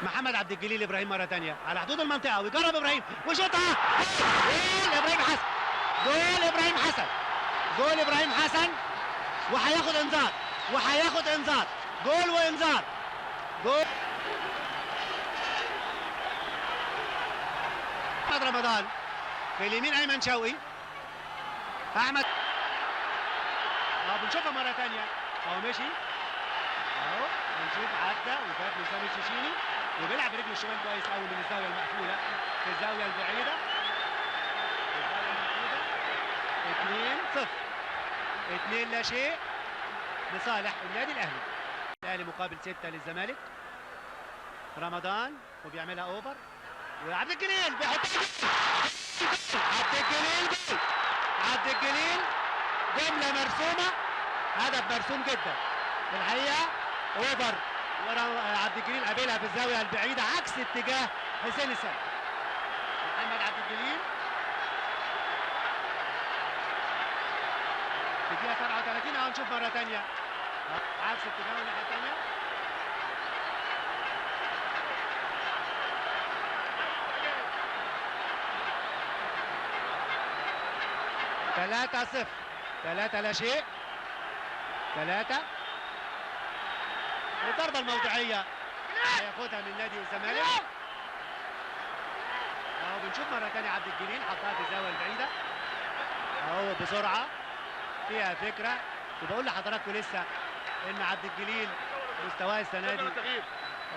محمد عبد الجليل ابراهيم مرة ثانية على حدود المنطقة، ويجرب ابراهيم وشوطها، جول ابراهيم حسن، جول ابراهيم حسن، جول ابراهيم حسن، وهياخد انذار، وهياخد انذار، جول وانذار، جول. احمد رمضان في اليمين، ايمن شوقي، احمد، بنشوفها مرة ثانية اهو مشي اهو، بنشوف عدى وفات من سامي الشيشيني، وبيلعب برجله الشمال كويس قوي من الزاوية المقفولة في الزاوية البعيدة، في الزاوية المقفولة. 2-0، 2 لا شيء لصالح النادي الاهلي. الاهلي مقابل 6 للزمالك. رمضان وبيعملها اوفر، وعبد الجليل بيحطها، عبد الجليل جول، عبد الجليل، جملة مرسومه، هدف مرسوم جدا الحقيقة، over، وعبد الجليل قابلها في الزاوية البعيدة عكس اتجاه حسين السيد. محمد عبد الجليل في الدقيقة 37، اهو نشوف مرة ثانية عكس اتجاهه الناحية الثانية. 3-0، 3 لا شيء، 3. والضربة الموضعية هياخدها من نادي الزمالك. اهو بنشوف مرة تانية عبد الجليل حطها في الزاوية البعيدة اهو بسرعة، فيها فكرة. وبقول لحضراتكم لسه ان عبد الجليل مستواه السنة دي